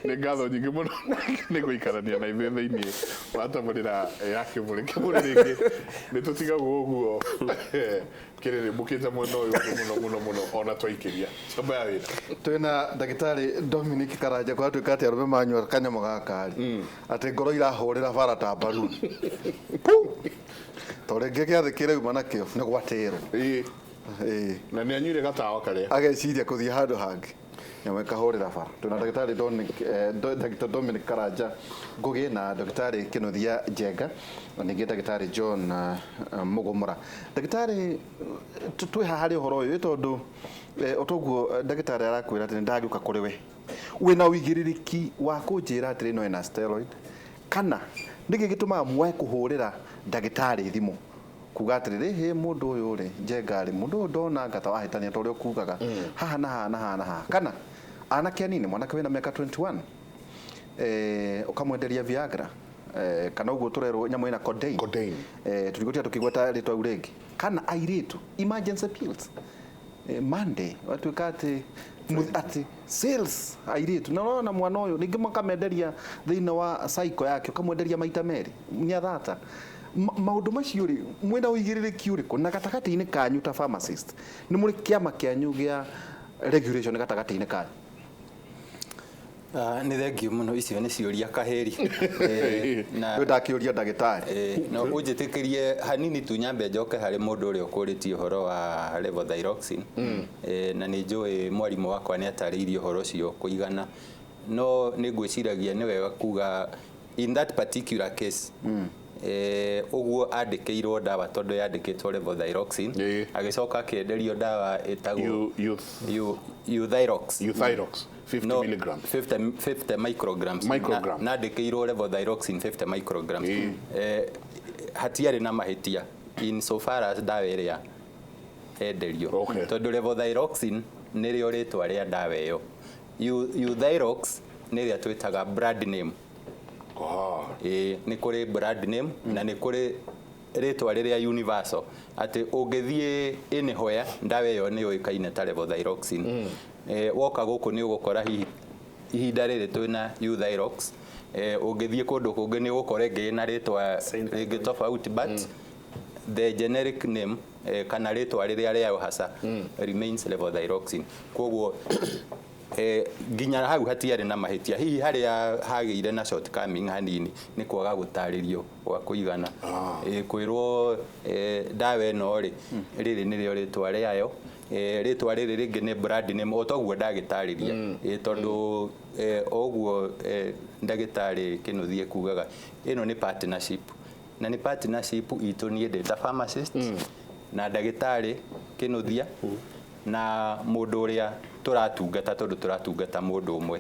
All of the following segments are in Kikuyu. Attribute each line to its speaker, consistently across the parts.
Speaker 1: Nĩ ngatho nyingĩ mũno nĩ gũikarania na ithuĩ thĩinĩ wa tabarĩra ya Kĩmũrĩ. Kĩmũrĩ rĩngĩ nĩ tũtigagwo ũguo kĩrĩrĩmbũkĩte mwena ũyũ ũngĩ mũno mũno mũno ona twaikĩria camba ya wĩra.
Speaker 2: Twĩna ndagĩtarĩ Dominic Karanja. Kũratuĩka atĩ arũme manyua kanyamũ gaka rĩ, atĩ ngoro irahũrĩra bara ta mbaruni to rĩngĩ gĩathĩ kĩrauma nakĩo nĩ gwatĩrwo. Ĩĩ.
Speaker 1: Na nĩ anyuire gatawa karĩa.
Speaker 2: Ageciria kũthiĩ handũ hangĩ, nyamũ ĩkahũrĩra bara. Twĩna ndagĩtarĩ Dominic, Dr. Dominic Karanja Ngugi na ndagĩtarĩ Kĩnuthia Njenga na ningĩ ndagĩtarĩ John Mũgũmũra. Ndagĩtarĩ, twĩ haha harĩ ũhoro ũyũ tondũ o toguo ndagĩtarĩ arakwĩra atĩ nĩ ndagĩũka kũrĩ we wĩna ũigĩrĩrĩki wa kũnjĩra atĩrĩ no ena steroid, kana nĩkĩ gĩtũmaga mwae kũhũrĩra ndagĩtarĩ thimũ kuga atĩrĩrĩ, hĩ, mũndũ ũyũ rĩ, Njenga rĩ, mũndũ ũyũ ndona anga ta wahĩtania ta ũrĩa ũkugaga haha na haha na haha na haha, kana anake anini, mwanake wĩna mĩaka 21, ũkamwenderia Viagra, kana ũguo tũrerwo nyamũ ĩna codeine.
Speaker 1: Codeine.
Speaker 2: Tũtigũtinda tũkĩgweta rĩtwa rĩu rĩngĩ, kana airĩtu, emergency pills, Monday watuĩka atĩ atĩ sales airĩtu na ũrona mwana ũyũ ningĩ makamenderia thĩinĩ wa cycle yake, ũkamwenderia maita merĩ nĩ athata. Maũndũ macio rĩ, mwĩna ũigĩrĩrĩki ũrĩkũ na gatagatĩ-inĩ kanyu ta pharmacist? Nĩ mũrĩ kĩama kĩanyu gĩa regulation gatagatĩ-inĩ kanyu?
Speaker 3: Ah, nĩ thengiũ mũno, icio nĩ ciũria kahĩri. Na
Speaker 2: Rĩu ndakĩũria ndagĩtarĩ.
Speaker 3: No ũnjĩtĩkĩrie hanini tu nyambe njoke harĩ mũndũ ũrĩa ũkũrĩtie ũhoro wa levothyroxine. Na nĩ njũĩ mwarimũ wakwa nĩ atarĩirie ũhoro ũcio kũigana, no nĩ ngwĩciragia nĩ wega kuga in that particular case, ũguo andĩkĩirwo ndawa tondũ yandĩkĩtwo levothyroxine, agĩcoka akĩenderio ndawa ĩtagwo Euthyrox.
Speaker 1: Euthyrox 50
Speaker 3: No,
Speaker 1: milligrams.
Speaker 3: 50, 50 micrograms.
Speaker 1: Micrograms.
Speaker 3: Na ndĩkĩirwo levothyroxine 50 micrograms. Hatiarĩ na mahĩtia in so far as ndawa ĩrĩa enderio, tondũ levothyroxine nĩrĩo rĩtwa rĩa ndawa ĩyo. Euthyrox nĩ ĩrĩa twĩtaga brand name. Ĩĩ, nĩ kũrĩ brand name na nĩ kũrĩ rĩtwa rĩrĩa universal, atĩ ũngĩthiĩ anywhere ndawa ĩyo nĩ yũĩkaine ta levothyroxine. Woka gũkũ nĩ ũgũkora hihi ihinda rĩrĩ twĩna Euthyrox, ũngĩthiĩ kũndũ kũngĩ nĩ ũgũkora ĩngĩ ĩna rĩtwa rĩngĩ tofauti, but the generic name, kana rĩtwa rĩrĩa rĩayo hasa, remains levothyroxine. Koguo nginya hau hatiarĩ na mahĩtia. Hihi harĩa hagĩire na shortcoming hanini nĩ kwaga gũtarĩrio gwa kũigana, kwĩrwo ndawa ĩno rĩ, rĩrĩ nĩrĩo rĩtwa rĩayo, rĩtwa rĩrĩ rĩngĩ nĩ brand name, o toguo ndagĩtarĩria. Tondũ o ũguo ndagĩtarĩ Kĩnuthia kugaga ĩno nĩ partnership, na nĩ partnership itũ, niĩ ndĩ ta pharmacist na ndagĩtarĩ Kĩnuthia na mũndũ ũrĩa tũratungata, tondũ tũratungata mũndũ ũmwe.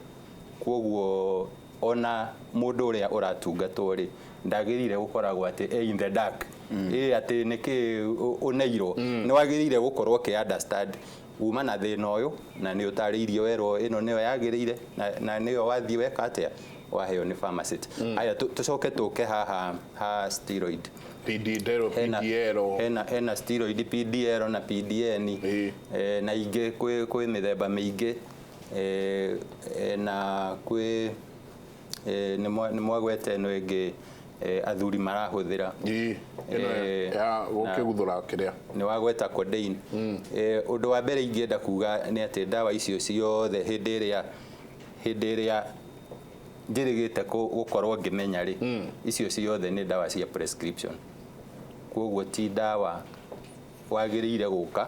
Speaker 3: Koguo ona mũndũ ũrĩa ũratungatwo rĩ, ndagĩrĩire gũkoragwo atĩ e in the dark, ĩ atĩ nĩkĩ ũneirwo. Nĩ wagĩrĩire gũkorwo ũkĩ understand uma na thĩna ũyũ, na nĩ ũtarĩirio werwo ĩno nĩyo yagĩrĩire, na nĩyo wathiĩ weka atĩa, waheo nĩ pharmacist. Aya, tũcoke tũke haha ha steroid.
Speaker 1: PDL.
Speaker 3: Hena
Speaker 1: PDL.
Speaker 3: Hena steroid PDL na PDN, na ingĩ kwĩ mĩthemba mĩingĩ, na kwĩ nĩ mwagweta ĩno ĩngĩ athuri marahũthĩra.
Speaker 1: Ĩno ya gũkĩguthũra kĩrĩa.
Speaker 3: Nĩ wagweta codeine. Ũndũ wa mbere ingĩenda kuga nĩ atĩ ndawa icio ciothe, hĩndĩ ĩrĩa njĩrĩgĩte gũkorwo ngĩmenya rĩ, icio ciothe nĩ ndawa cia prescription. Koguo ti ndawa wagĩrĩire gũka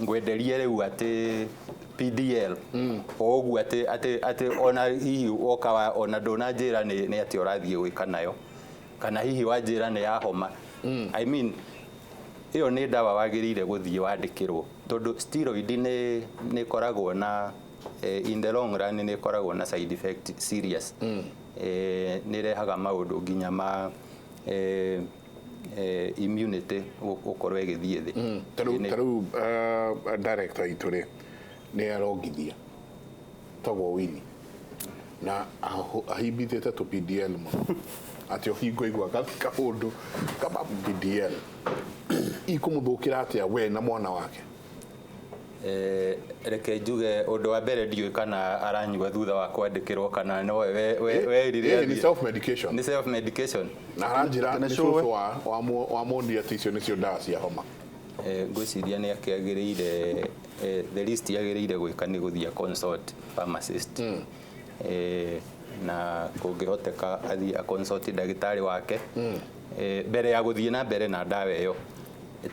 Speaker 3: ngwenderie rĩu atĩ PDL o ũguo, atĩ ona hihi woka ona ndũnanjĩra nĩ atĩ ũrathiĩ gwĩka nayo, kana hihi wanjĩra nĩ ya homa. I mean, ĩyo nĩ ndawa wagĩrĩire gũthiĩ wandĩkĩrwo, tondũ steroid nĩ ĩkoragwo na in the long run nĩ ĩkoragwo na side effect serious. Nĩ ĩrehaga maũndũ nginya ma immunity gũkorwo ĩgĩthiĩ thĩ.
Speaker 1: Ta rĩu director itũ rĩ, nĩ arongithia tagwo Winnie na ahimbithĩte tũ PDL mũno, atĩ ũhingo igua kaũndũ kama PDL ikũmũthũkĩra atĩa we na mwana wake.
Speaker 3: Reke njuge ũndũ wa mbere, ndiũĩ kana aranyua thutha wa kwandĩkĩrwo kana no we werire.
Speaker 1: Nĩ self medication.
Speaker 3: Nĩ self medication.
Speaker 1: Na aranjĩra
Speaker 2: Atĩ nĩ
Speaker 1: nĩ
Speaker 2: cũwe.
Speaker 1: cũcũ wa mondi atĩ icio nĩcio ndawa cia homa.
Speaker 3: Ngwĩciria nĩ akĩagĩrĩire, the least agĩrĩire gwĩka nĩ gũthiĩ consult pharmacist, na kũngĩhoteka athiĩ a consult ndagĩtarĩ wake mbere ya gũthiĩ na mbere na ndawa ĩyo,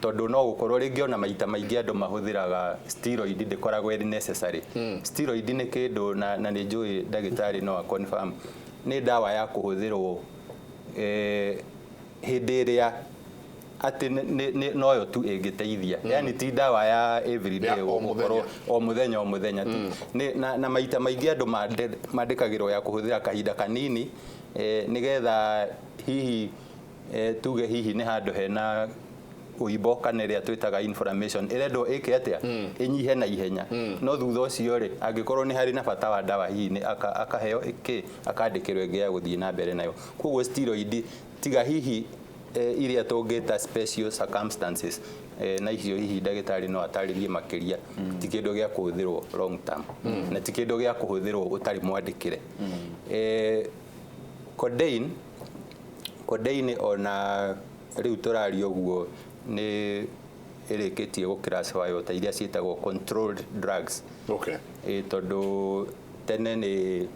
Speaker 3: tondũ no gũkorwo rĩngĩ ona maita maingĩ andũ mahũthĩraga steroid ndĩkoragwo ĩrĩ necessary. Steroid nĩ kĩndũ na nĩ njũĩ ndagĩtarĩ no a confirm, nĩ ndawa ya kũhũthĩrwo hĩndĩ ĩrĩa atĩ noyo tu ĩngĩteithia, yani ti ndawa ya everyday
Speaker 1: Ya o
Speaker 3: gũkorwo
Speaker 1: mũthenya.
Speaker 3: O mũthenya o mũthenya. Na maita maingĩ andũ mandĩkagĩrwo ya kũhũthĩra kahinda kanini, nĩgetha hihi, tuge hihi nĩ handũ hena ũimbo kana ĩrĩa twĩtaga inflammation ĩrendwo ĩke atĩa, ĩnyihe na ihenya. No thutha ũcio rĩ, angĩkorwo nĩ harĩ na bata wa ndawa, hihi nĩ akaheo ĩkĩ, akandĩkĩrwo ĩngĩ ya gũthiĩ na mbere nayo. Koguo steroid, tiga hihi iria tũngĩta special circumstances, na icio hihi ndagĩtarĩ no atarĩrie makĩria, ti kĩndũ gĩa kũhũthĩrwo long term na ti kĩndũ gĩa kũhũthĩrwo ũtarĩ mwandĩkĩre. Codeine ona rĩu tũraria ũguo nĩ ĩrĩkĩtie gũ classify ta iria ciĩtagwo controlled drugs. Tondũ tene nĩ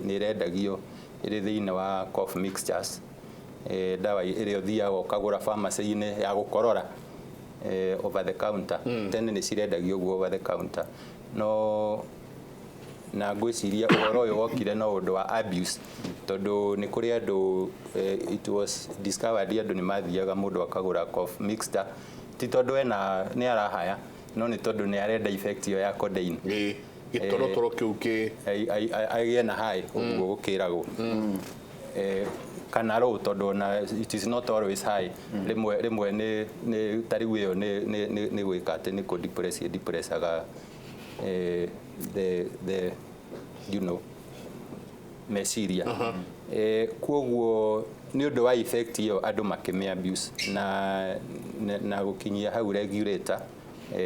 Speaker 3: ĩrendagio ĩrĩ thĩinĩ wa cough mixtures, ndawa ĩrĩa ũthiaga ũkagũra pharmacy-inĩ ya gũkorora, over the counter. Tene nĩ cirendagio ũguo over the counter, no na ngwĩciria ũhoro ũyũ wokire no ũndũ wa abuse, tondũ nĩ kũrĩ andũ, it was discovered andũ nĩ mathiaga mũndũ akagũra cough mixture ti tondũ ena nĩ arahaya, no nĩ tondũ nĩ arenda effect ĩyo ya codeine.
Speaker 1: Ĩ gĩtorotoro kĩu kĩ
Speaker 3: Agĩe na high ũguo gũkĩragwo, kana low, tondũ ona it is not always high. Rĩmwe rĩmwe nĩ ta rĩu ĩyo nĩ gwĩka atĩ nĩ kũ depress depressaga, the you know meciria. Koguo nĩ ũndũ wa effect ĩyo andũ makĩmĩ abuse na gũkinyia hau regulator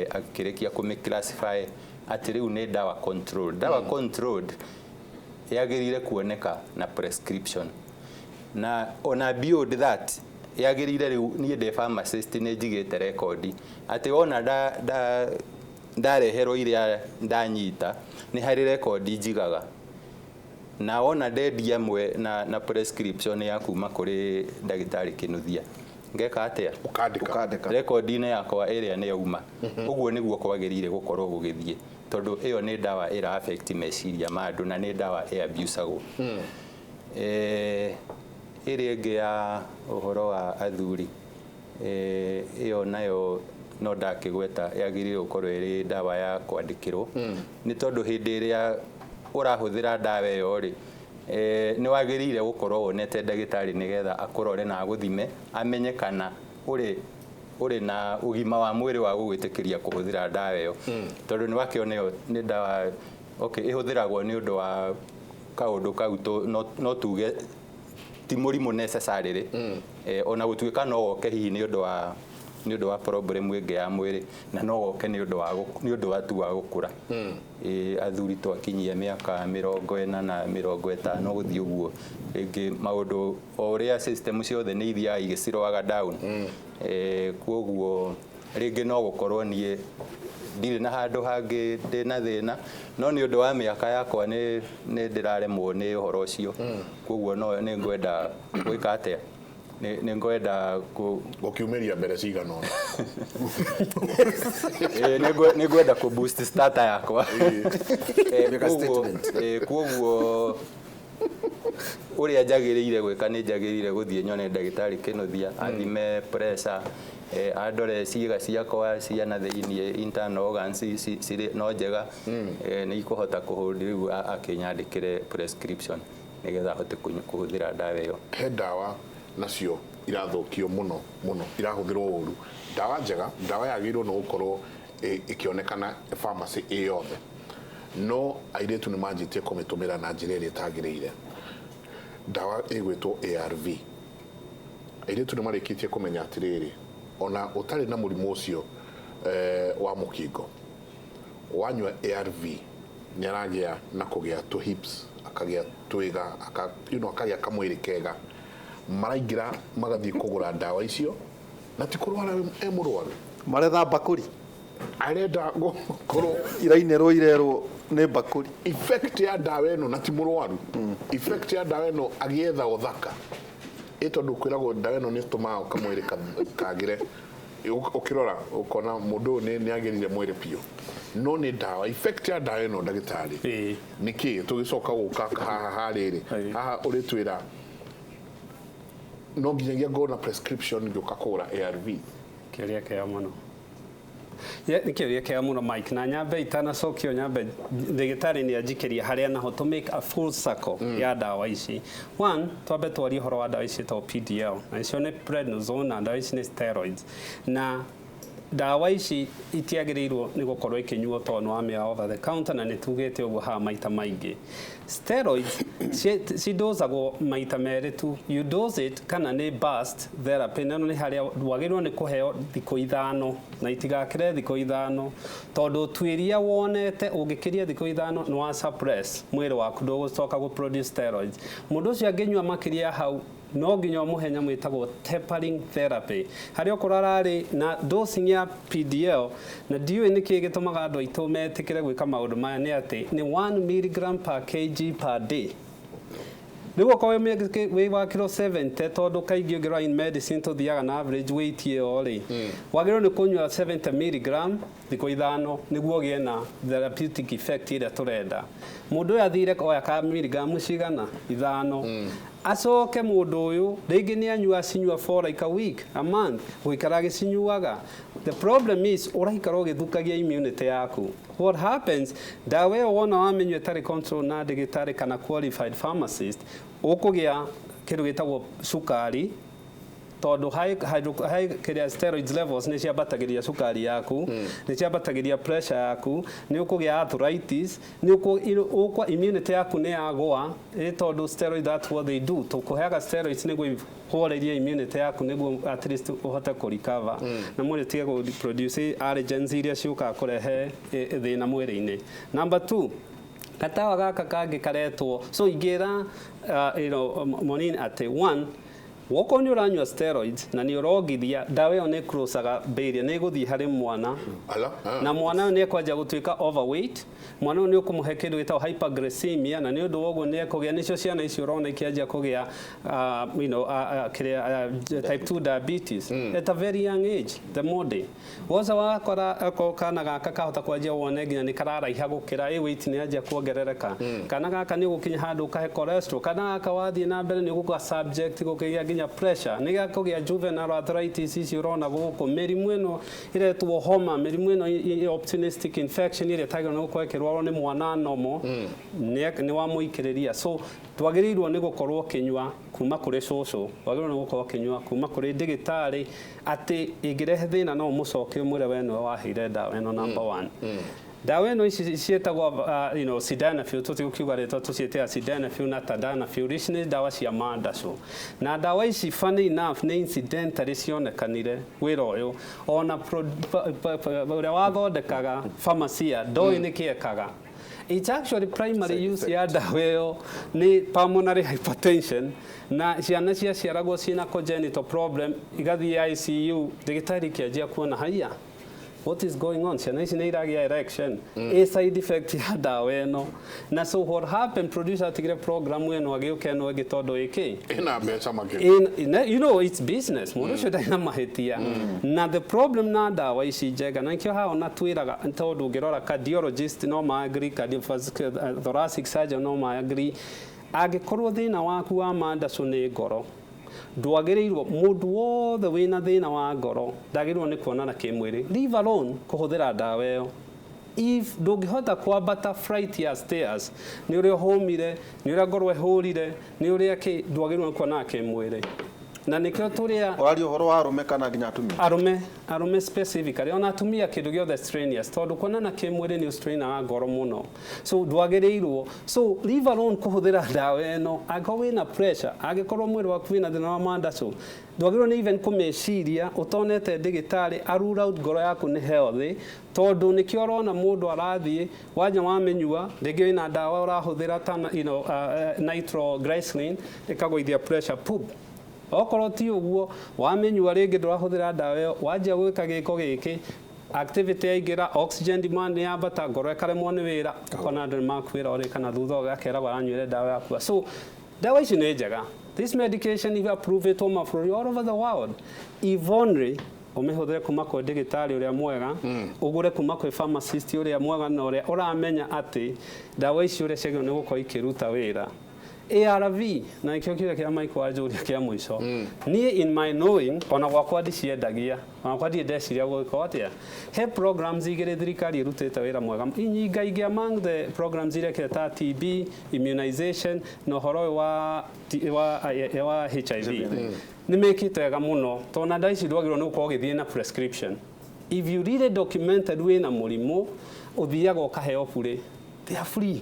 Speaker 3: akĩrĩkia kũmĩ classify atĩ rĩu nĩ dawa controlled. Dawa controlled yagĩrĩire kuoneka na prescription, na ona beyond that yagĩrĩire rĩu niĩ ndĩ pharmacist nĩ njigĩte rekondi atĩ wona nda ndareherwo iria ndanyita, nĩ harĩ rekondi njigaga, na wona ndendia mwe na prescription ya kuma kũrĩ ndagĩtarĩ Kĩnuthia, ngeka atĩa?
Speaker 1: Ũkandĩka.
Speaker 2: Ũkandĩka.
Speaker 3: Rekondi-inĩ yakwa ĩrĩa nĩ yauma. Ũguo nĩguo kwagĩrĩire gũkorwo gũgĩthiĩ, tondũ ĩyo nĩ ndawa ĩra affect meciria ma andũ na nĩ ndawa ĩ abusagwo. Ĩrĩa ĩngĩ ya ũhoro wa athuri, ĩyo nayo no ndakĩgweta yagĩrĩire gũkorwo ĩrĩ ndawa ya kwandĩkĩrwo, nĩ tondũ hĩndĩ ĩrĩa ũrahũthĩra ndawa ĩyo rĩ, nĩ wagĩrĩire gũkorwo wonete ndagĩtarĩ nĩgetha akũrore na agũthime amenye kana ũrĩ na ũgima wa mwĩrĩ wa gũgwĩtĩkĩria kũhũthĩra ndawa ĩyo, tondũ nĩ wakĩona ĩyo nĩ ndawa, okay, ĩhũthĩragwo nĩ ũndũ wa kaũndũ kau no tuge ti mũrimũ necessarily, ona gũtuĩka no woke hihi nĩ ũndũ wa problem ĩngĩ ya mwĩrĩ, na no woke nĩ ũndũ wa tu wa gũkũra. Athuri twakinyia mĩaka 40 na 50 gũthiĩ ũguo, rĩngĩ maũndũ o ũrĩa system ciothe nĩ ithiaga igĩciroaga down. Koguo rĩngĩ no gũkorwo niĩ ndirĩ na handũ hangĩ ndĩ na thĩna, no nĩ ũndũ wa mĩaka yakwa nĩ ndĩraremwo nĩ ũhoro ũcio. Koguo no nĩ ngwenda gwĩka atĩa, nĩ ngwenda kũ
Speaker 1: Gũkiumĩria mbere cigana ũna.
Speaker 3: Nĩ ngwenda kũ boost starter yakwa.
Speaker 2: Make a statement.
Speaker 3: Koguo ũrĩa njagĩrĩire gwĩka, nĩ njagĩrĩire gũthiĩ nyone ndagĩtarĩ Kĩnuthia, athime pressure, andore ciĩga ciakwa cia na thĩiniĩ, internal organs cirĩ no njega, nĩ ikũhota kũhold, rĩu akĩnyandĩkĩre prescription nĩgetha ahote kũhũthĩra ndawa ĩyo.
Speaker 1: He ndawa nacio irathũkio mũno mũno, irahũthĩrwo ũru. Ndawa njega, ndawa yagĩrĩirwo nĩ gũkorwo ĩkĩonekana pharmacy ĩ yothe, no airĩtu nĩ manjĩtie kũmĩtũmĩra na njĩra ĩrĩa ĩtagĩrĩire. Ndawa ĩgwĩtwo ARV, airĩtu nĩ marĩkĩtie kũmenya atĩrĩrĩ, ona ũtarĩ na mũrimũ ũcio wa mũkingo. Wanyua ARV nĩ aragĩa na kũgĩa tũ hips, akagĩa twĩga, aka, akagĩa kamwĩrĩ kega. Maraingĩra magathiĩ kũgũra ndawa icio na ti kũrwara e mũrwaru.
Speaker 2: Maretha mbakũri.
Speaker 1: Arenda gũkorwo
Speaker 2: irainĩrwo irerwo nĩ mbakũri.
Speaker 1: Effect ya ndawa ĩno na ti mũrwaru, effect ya ndawa ĩno agĩetha ũthaka ĩ tondũ kwĩragwo ndawa ĩno nĩ ĩtũmaga kamwĩrĩ kagĩre. Ũkĩrora ũkona mũndũ ũyũ nĩ agĩrire mwĩrĩ biũ, no nĩ ndawa, effect ya ndawa ĩno ndagĩtarĩ nĩkĩ tũgĩcoka gũka haha harĩrĩ haha ũrĩtwĩra no nginyagia ngorwo na prescription ngĩũka kũgũra ARV?
Speaker 4: Kĩũria kĩega mũno. Nĩ kĩũria kĩega mũno, Mike, na nyambe itanacokio nyambe ndagĩtarĩ nĩ anjikĩria harĩa naho to make a full circle ya ndawa ici. One, twambe twarie ũhoro wa ndawa ici ciĩtagwo PDL, na icio nĩ prednisone, na ndawa ici nĩ steroids, na ndawa ici itiagĩrĩirwo nĩ gũkorwo ikĩnyuo tondũ nĩ wamĩoya over the counter, na nĩ tugĩte ũguo haha maita maingĩ. Steroids cidosagwo maita merĩ tu. You dose it kana nĩ burst therapy, na ĩno nĩ harĩa wagĩrĩirwo nĩ kũheo thikũ 5 na itigakĩre thikũ 5, tondũ tuĩria wonete ũngĩkĩria thikũ 5 nĩ wa suppress mwĩrĩ waku, ndũgũcoka gũ produce steroids. Mũndũ ũcio angĩnyua makĩria ya hau, no nginya ũmũhe nyamũ ĩtagwo tapering therapy, harĩa okorwo ararĩ na dosing ya PDL, na ndiũĩ nĩkĩĩ gĩtũmaga andũ aitũ metĩkĩre gwĩka maũndũ maya, nĩ atĩ nĩ 1 milligram per kg per day. Rĩu okorwo wĩ wa kiro 70, tondũ kaingĩ ũngĩrora in medicine tũthiaga na average weight ĩyo rĩ, wagĩrĩirwo nĩ kũnyua 70 milligram thikũ 5 nĩguo ũgĩe na therapeutic effect ĩrĩa tũrenda. Mũndũ ũyũ athire oya ka milligram cigana? 5. Acoke mũndũ ũyũ rĩngĩ nĩ anyua, acinyua for like a week, a month, gũikara agĩcinyuaga. The problem is ũraikara ũgĩthũkagia immunity yaku. What happens, ndawa ĩyo wona wamĩnyua ĩtarĩ control na ndagĩtarĩ kana qualified pharmacist, ũkũgĩa kĩndũ gĩtagwo cukari, tondũ high kĩrĩa steroids levels nĩ ciambatagĩria cukari yaku, nĩ ciambatagĩria pressure yaku, nĩ ũkũgĩa arthritis, nĩ ũkũ immunity yaku nĩ yagũa, ĩ tondũ steroid, that's what they do. Tũkũheaga steroids nĩguo horerie immunity yaku, nĩguo at least ũhote kũ recover na mwĩrĩ ũtige gũ produce allergens iria ciũkaga kũrehe thĩna mwĩrĩ-inĩ. Number 2, gatawa gaka kangĩ karetwo, so ingĩra Monin atĩ one, wokorwo nĩ ũranyua steroids na nĩ ũrongithia, ndawa ĩyo nĩ crossaga barrier, nĩ ĩgũthiĩ harĩ mwana.
Speaker 1: Ala, ah.
Speaker 4: Na mwana ũyũ nĩ ekwanjia gũtuĩka overweight, mwana ũyũ nĩ ũkũmũhe kĩndũ gĩtagwo hyperglycemia, na nĩ ũndũ wa ũguo nĩ ekũgĩa, nĩcio ciana icio ũrona ikĩanjia kũgĩa kĩrĩa, type 2 diabetes at a very young age. The more day woza wakora kana gaka kahota kwanjia wone nginya nĩ kararaiha gũkĩra ĩ weight nĩ yanjia kuongerereka. Kana gaka nĩ ũgũkinya handũ ũkahe cholesterol, kana gaka wathiĩ na mbere nĩ ũgũka subject gũkĩgĩa nginya pressure, nĩ gakũgĩa juvenile arthritis ici ũrona gũkũ, mĩrimũ ĩno ĩretwo homa, mĩrimũ ĩno opportunistic infection ĩrĩa ĩtagĩrĩirwo nĩ gũkorwo ĩkĩrwarwo nĩ mwana nomo, nĩ wamũikĩrĩria. So twagĩrĩirwo nĩ gũkorwo ũkĩnyua kuma kũrĩ cũcũ, wagĩrĩirwo nĩ gũkorwo ũkĩnyua kuma kũrĩ ndĩgĩtarĩ, atĩ ĩngĩrehe thĩna no ũmũcokie ũmwĩre we nĩwe waheire ndawa ĩno. Number 1, ndawa ĩno ici ciĩtagwo sildenafil, tũtigũkiuga rĩtwa, tũciĩtaga sildenafil na tadalafil. Ici nĩ ndawa cia mandacũ, na ndawa ici funny enough nĩ incidentally cionekanire wĩra ũyũ, ona ũrĩa wathondekaga pharmacia ndoĩ nĩkĩ ekaga. It's actually primary use ya ndawa ĩyo nĩ pulmonary hypertension, na ciana ciaciaragwo ciĩna congenital problem igathiĩ ICU, ndagĩtarĩ ikĩanjia kuona haiya, what is going on, ciana ici nĩ iragĩa erection, a side effect ya ndawa ĩno. Na so what happened, producer atigire program ĩno agĩũka ĩno ĩngĩ tondũ ĩkĩ
Speaker 1: ĩna mbeca makĩria.
Speaker 4: In, you know it's business. Mũndũ ũcio ndarĩ na mahĩtia. Na the problem na ndawa ici njega, na nĩkĩo haha ona twĩraga, tondũ ũngĩrora cardiologist no ma agree, cardiovascular thoracic surgeon no ma agree, angĩkorwo thĩna waku wa mandacũ nĩ ngoro, ndwagĩrĩirwo, mũndũ wothe wĩna thĩna wa ngoro ndagĩrĩirwo nĩ kuonana kĩmwĩrĩ, leave alone kũhũthĩra ndawa ĩyo. If ndũngĩhota kwambata flight ya stairs nĩ ũrĩa ũhũmire, nĩ ũrĩa ngoro ĩhũrire, nĩ ũrĩa kĩ, ndwagĩrĩirwo nĩ kuonana kĩmwĩrĩ. Na nĩkĩo tũrĩa
Speaker 2: Ũraria ũhoro wa arũme kana nginya atumia?
Speaker 4: Arũme, arũme specifically, ona atumia kĩndũ gĩothe strenuous, tondũ kuonana kĩmwĩrĩ nĩ ũstrainaga ngoro mũno, so ndwagĩrĩirwo, so leave alone kũhũthĩra ndawa ĩno. Angĩkorwo wĩna pressure, angĩkorwo mwĩrĩ waku wĩna thĩna wa mandaco, ndwagĩrĩirwo nĩ even kũmeciria ũtonete ndĩgĩtarĩ a rule out ngoro yaku nĩ healthy, tondũ nĩkĩo ũrona mũndũ arathiĩ wanja wamĩnyua, rĩngĩ wĩna ndawa ũrahũthĩra ta nitroglycerin ĩkagũithia pressure pup. Okorwo ti ũguo, wamĩnyua rĩngĩ ndũrahũthĩra ndawa ĩyo, wanjia gwĩka gĩko gĩkĩ, activity yaingĩra, oxygen demand nĩ yambata, ngoro ĩkaremwo nĩ wĩra, ũkona andũ nĩ makuĩra orĩ kana thutha ũgakeragwo aranyuire ndawa yakua. So ndawa ici nĩ njega. This medication is approved mabũrũri all over the world, if only ũmĩhũthĩre kuma kwĩ ndĩgĩtarĩ ũrĩa mwega, ũgũre kuma kwĩ pharmacist ũrĩa mwega na ũrĩa ũramenya atĩ ndawa ici ũrĩa ciagĩrĩirwo nĩ gũkorwo ikĩruta wĩra. ARV, na nĩkĩo kĩrĩa kĩa Mike wanjũria kĩa mũico, niĩ in my knowing, ona gwakwa ndiciendagia, ona gwakwa ndirĩ ndeciria gwĩka atĩa. He programs igĩrĩ thirikari ĩrutĩte wĩra mwega nyingaingĩ. Among the programs iria ĩkĩte ta TB immunization na ũhoro ũyũ wa HIV, nĩ mĩkĩte wega mũno, tondũ na ndawa ici ndwagĩrĩirwo nĩ gũkorwo ũgĩthiĩ na prescription. If you really documented wĩna mũrimũ, ũthiaga ũkaheo bure. They are free,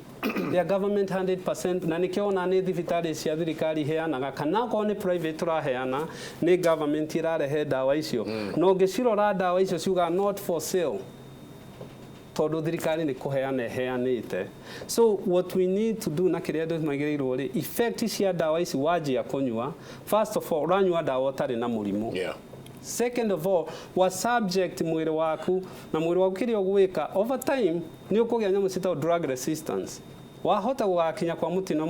Speaker 4: they are government 100%, na nĩkĩo ona nĩ thibitarĩ cia thirikari iheanaga, kana okorwo nĩ private tũraheana, nĩ government ĩrarehe ndawa icio. Na ũngĩcirora ndawa icio ciugaga "not for sale", tondũ thirikari nĩ kũheana ĩheanĩte. So what we need to do na kĩrĩa andũ magĩrĩirwo rĩ, effect cia ndawa ici, wanjia kũnyua, first of all, ũranyua ndawa ũtarĩ na mũrimũ. Second of all, wa subject mwĩrĩ waku, na mwĩrĩ waku kĩrĩa ũgwĩka over time nĩ ũkũgĩa nyamũ ciĩtagwo drug resistance, wahota gũgakinya kwa mũtino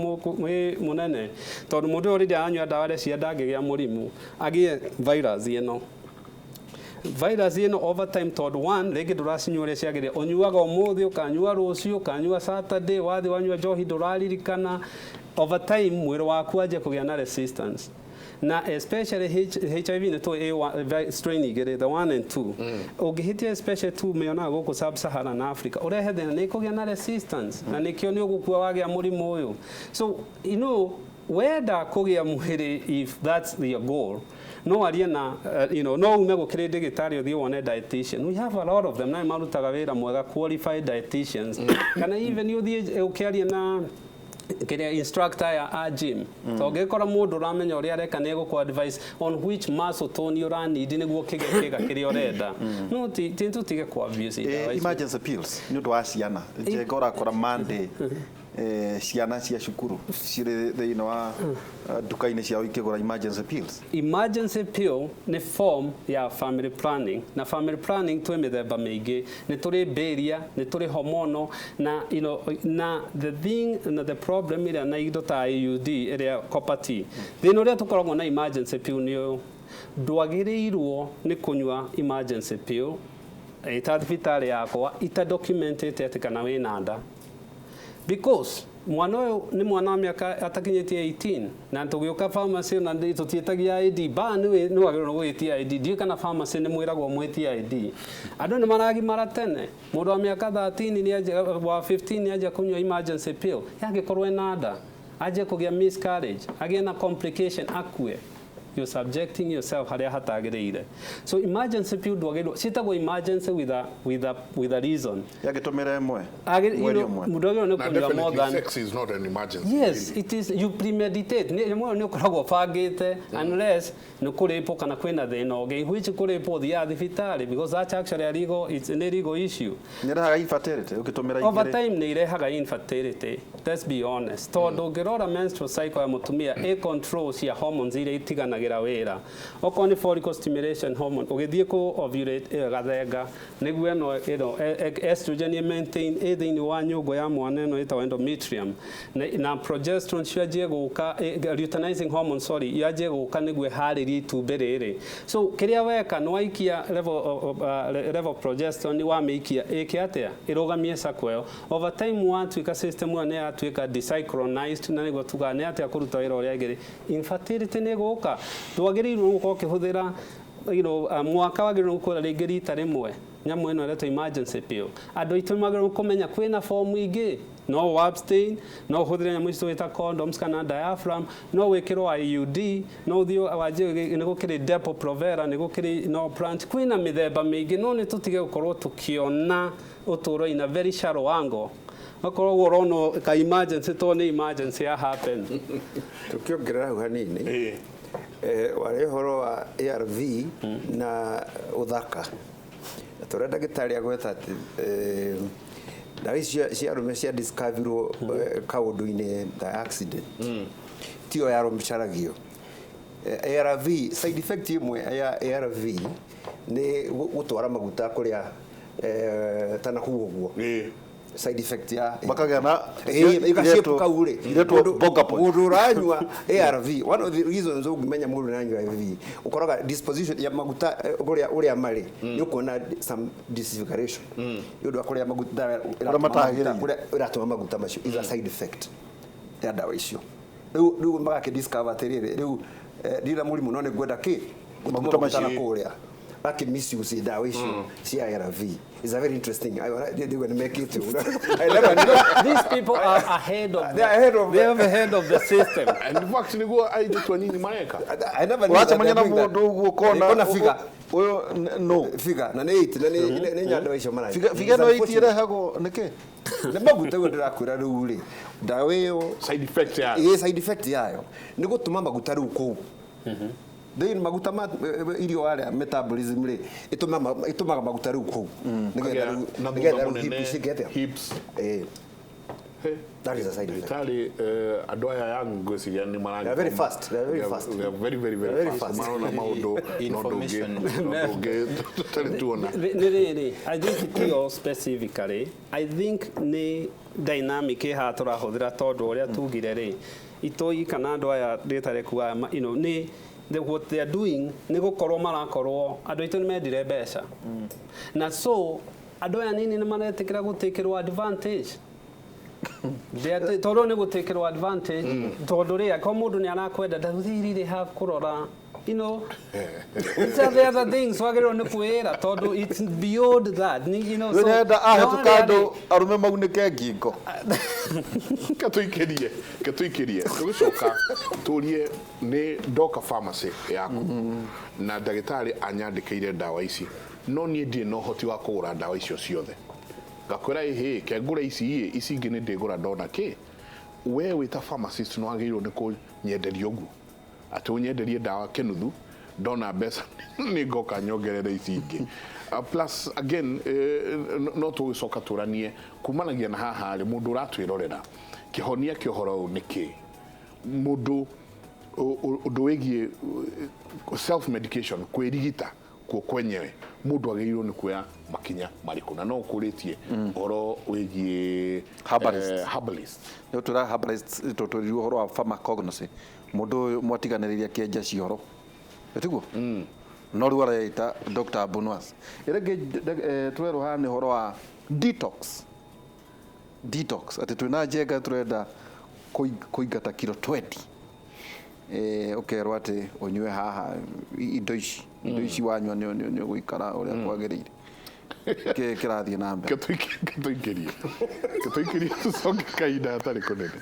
Speaker 4: mũnene, tondũ mũndũ ũyũ rĩrĩa aranyua ndawa cia ndangĩgĩa mũrimũ, agĩe virus ĩno, virus ĩno over time, tondũ one, rĩngĩ ndũracinyua ũrĩa ciagĩrĩire, ũnyuaga ũmũthĩ, ũkanyua rũciũ, ũkanyua Saturday, wathiĩ wanyua njohi ndũraririkana. Over time mwĩrĩ waku wanjia kũgĩa na resistance, na especially HIV nĩ tũĩ strain igĩrĩ, the 1 and 2. Ũngĩhĩtia especially 2, mĩonaga gũkũ sub-Saharan Africa, ũrehe thĩna nĩ ĩkũgĩa na resistance, na nĩkĩo nĩ ũgũkua wagĩa mũrimũ ũyũ. So wenda kũgĩa mwĩrĩ, if that's your goal, no arie na no ume gũkĩrĩ ndĩgĩtarĩ, ũthiĩ wone dietitian. We have a lot of them na marutaga wĩra mwega, qualified dietitians, kana even ũthiĩ ũkĩaria na kĩrĩa instructor ya a gym, to ũngĩkora mũndũ ũramenya ũrĩa areka, nĩ egũkũ advice on which muscle tone ũraneed nĩguo kĩgĩe kĩga kĩrĩa ũrenda. No ti tũtige ku abuse ndawa ici.
Speaker 2: Emergency pills nĩ ũndũ wa ciana, Njenga, ũrakora Monday ciana cia cukuru cirĩ thĩinĩ wa nduka-inĩ ciao ikĩgũra emergency pills.
Speaker 4: Emergency pill nĩ form ya family planning, na family planning twĩ mĩthemba mĩingĩ, nĩ tũrĩ barrier, nĩ tũrĩ hormonal, na na the thing na the problem ĩrĩa na indo ta IUD ĩrĩa copper T, thĩna ũrĩa tũkoragwo na emergency pill nĩ ũyũ: ndwagĩrĩirwo nĩ kũnyua emergency pill ĩta thibitarĩ yakwa ita documentĩte atĩ kana wĩna nda, because mwana ũyũ nĩ mwana wa mĩaka atakinyĩtie 18, na tũgĩũka pharmacy na tũtiĩtagia ID ba nĩ wagĩrĩirwo nĩ gwĩtia ID. Ndiũĩ kana pharmacy nĩ mwĩragwo mwĩtie ID. Andũ nĩ maragimara tene. Mũndũ wa mĩaka 13 nĩ anjia, wa 15 nĩ anjia kũnyua emergency pill, yangĩkorwo ena nda, anjie kũgĩa miscarriage, agĩe na complication, akue. You're subjecting yourself harĩa hatagĩrĩire. So emergency pill ndwagĩrĩirwo, ciĩtagwo emergency with a reason.
Speaker 2: Yangĩtũmĩra ĩmwe mweri ũmwe.
Speaker 4: Mũndũ agĩrĩirwo nĩ
Speaker 1: Na
Speaker 4: kũnyua more
Speaker 1: definitely
Speaker 4: than
Speaker 1: sex is not an emergency.
Speaker 4: Yes,
Speaker 1: really.
Speaker 4: it is. You premeditate. Nĩ rĩmwe nĩ ũkoragwo ũbangĩte, unless nĩ kũrĩpwo kana kwĩna thĩna ũngĩ, which kũrĩpwo ũthiaga thibitarĩ, because that's actually a legal, it's a legal issue.
Speaker 2: Nĩ ĩrehaga infertility ũngĩtũmĩra
Speaker 4: Over
Speaker 2: igĩrĩ?
Speaker 4: time nĩ irehaga infertility, let's be honest, tondũ ũngĩrora menstrual cycle ya mũtumia, ĩ control cia hormones iria itiganagĩra wĩra. Okorwo nĩ follicle stimulation hormone, ũgĩthiĩ kũ ovulate ĩyo ĩgathenga nĩguo ĩno estrogen ĩ maintain ĩ thĩinĩ wa nyũngũ ya mwana ĩno ĩtagwo endometrium, na progesterone cianjie gũka, luteinizing hormone, sorry, yanjie gũka nĩguo ĩharĩrie itumbĩ rĩrĩ. So kĩrĩa weka nĩ waikia level of progesterone, wamĩikia ĩke atĩa? Ĩrũgamie cycle ĩyo. Over time watuĩka system ĩyo nĩ yatuĩka desynchronized, na nĩguo tugaga nĩ atĩa kũruta wĩra ũrĩa agĩrĩ, infertility nĩ ĩgũka. Ndwagĩrĩirwo gũkorwo ũkĩhũthĩra Mwaka wagĩrĩirwo gũkũra rĩngĩ rita rĩmwe nyamũ ĩno ĩretwo emergency pill. Andũ aitũ magĩrĩirwo kũmenya kwĩna form ingĩ, no ũ abstain, no ũhũthĩre nyamũ ici twĩta condoms kana diaphragm, no wĩkĩrwo IUD, no ũthiĩ wanjie nĩ gũkĩrĩ Depo Provera, nĩ gũkĩrĩ no plant, kwĩna mĩthemba mĩingĩ. No nĩ tũtige gũkorwo tũkĩona ũtũũro in a very shallow angle, gakorwo ũrona ka emergency to nĩ emergency ya happen.
Speaker 5: Tukiongerera hau hanini, warĩ ũhoro wa ARV na ũthaka, tũrĩa ndagĩtarĩ agweta atĩ ndawa ici cia arũme cia discoverirwo kaũndũ-inĩ ta accident, tiyo yarũcaragio. ARV, side effect ĩmwe ya ARV nĩ gũtwara maguta kũrĩa ta nakũu ũguo. Side effect ya
Speaker 2: Makagĩa na
Speaker 5: ĩgashape kau rĩ.
Speaker 2: Iretwo bonga point.
Speaker 5: Mũndũ ũranyua ARV, one of the reasons ũngĩmenya mũndũ ũranyua ARV, ũkoraga disposition ya maguta ũrĩa ũrĩa marĩ, nĩ ũkuona some disfiguration nĩ ũndũ wa kũrĩa maguta
Speaker 2: Kũrĩa matagĩrĩire.
Speaker 5: Kũrĩa ĩratũma maguta macio is a side effect ya ndawa icio. Rĩu magakĩ discover atĩrĩrĩ, rĩu ndira mũrimũ no nĩ ngwenda kĩ gũtũma
Speaker 2: Maguta
Speaker 5: maguta na
Speaker 2: macio.
Speaker 5: kũrĩa akĩ misuse ndawa icio cia ARV. Is a very interesting. Ndiguo nĩ mekĩte ũguo. I never knew.
Speaker 4: These people are ahead of
Speaker 5: They are ahead of
Speaker 4: they are ahead of the system.
Speaker 1: And in fact nĩguo airĩtu anini mareka.
Speaker 5: I never knew that
Speaker 2: Ũracemania
Speaker 5: they're
Speaker 2: na
Speaker 5: doing that.
Speaker 2: mũndũ ũguo ũkona
Speaker 5: Ũkona figure.
Speaker 2: Ũyũ no
Speaker 5: Figure na nĩ 8 na nĩ nya ndawa icio maranyua.
Speaker 2: Figure ĩno 8 ĩrehagwo nĩkĩ?
Speaker 5: Nĩ maguta ũguo ndĩrakwĩra. Rĩu rĩ, ndawa ĩyo
Speaker 1: Side effect ya
Speaker 5: ĩ side effect yayo nĩ gũtũma maguta rĩu kũu thĩinĩ, maguta ma irio warĩa, metabolism rĩ ĩtũmaga maguta rĩu kũu nĩgetha rĩu
Speaker 1: na
Speaker 5: nĩgetha
Speaker 1: thutha
Speaker 5: rĩu
Speaker 1: mũnene,
Speaker 5: hips cingĩ
Speaker 1: hips.
Speaker 5: That is a side effect.
Speaker 1: Ndagĩtarĩ, andũ aya young ngwĩciria nĩ mara
Speaker 5: They are very fast. They are very fast.
Speaker 1: They are very very very
Speaker 5: Very
Speaker 1: fast.
Speaker 5: fast.
Speaker 1: Marona maũndũ na ũndũ ũngĩ
Speaker 3: Information.
Speaker 1: na ũndũ ũngĩ tũtarĩ tuona.
Speaker 4: Nĩ rĩrĩ, I think tio specifically, I think nĩ dynamic ĩ haha tũrahũthĩra, tondũ ũrĩa tugire rĩ, itoi kana andũ aya rĩtarĩ kuga nĩ what they are doing nĩ gũkorwo marakorwo andũ aitũ nĩ mendire mbeca, na so andũ aya nini nĩ maretĩkĩra gũtĩkĩrwo advantage. Tondũ nĩ gũtĩkĩrwo advantage, tondũ rĩ akorwo mũndũ nĩ arakwenda, does he really have kũrora it's the other things wagĩrĩirwo nĩ kwĩra, tondũ it's beyond that.
Speaker 2: So, nenda ahĩtũka
Speaker 4: no
Speaker 2: andũ arũme maunĩke ngingo.
Speaker 1: Ketũikĩrie tũgĩcoka tũrie nĩ ndoka pharmacy yaku na ndagĩtarĩ anyandĩkĩire ndawa ici, no niĩ ndirĩ na ũhoti wa kũgũra ndawa icio ciothe. Ngakwĩra ĩhĩ ke ngũre ici ĩ ici ingĩ nĩ ndĩgũra ndona kĩ. We wĩ ta pharmacist nĩ wagĩrĩirwo nĩ kũnyenderia ũguo atĩ ũnyenderie ndawa kĩnuthu, ndona mbeca nĩ ngoka nyongerere ici ingĩ. Plus again, no tũgĩcoka tũranie kumanagia na haha rĩ, mũndũ ũratwĩrorera, kĩhonia kĩa ũhoro ũyũ nĩ kĩ? Mũndũ ũndũ wĩgiĩ self medication, kwĩrigita kuo kwenyewe, mũndũ agĩrĩirwo nĩ kuoya makinya marĩkũ? Na no ũkũrĩtie ũhoro wĩgiĩ
Speaker 2: Herbalist.
Speaker 1: Herbalist.
Speaker 2: Nĩ tũra herbalist, tũtũrirwo ũhoro wa pharmacognosy. Mũndũ ũyũ mwatiganĩrĩria kĩenja cioro ĩtiguo no rĩu areita Dr. Bonoas. Ĩrĩa ĩngĩ tũrerwo haha nĩ ũhoro wa detox. Detox atĩ twĩna njenga tũrenda kũingata kiro 20, ũkerwo atĩ ũnyue haha indo ici wanyua nĩ ũgũikara ũrĩa kwagĩrĩire. Kĩ kĩrathiĩ na mbere?
Speaker 1: Ketũikĩrie tũcoke kahinda hatarĩ kũnene.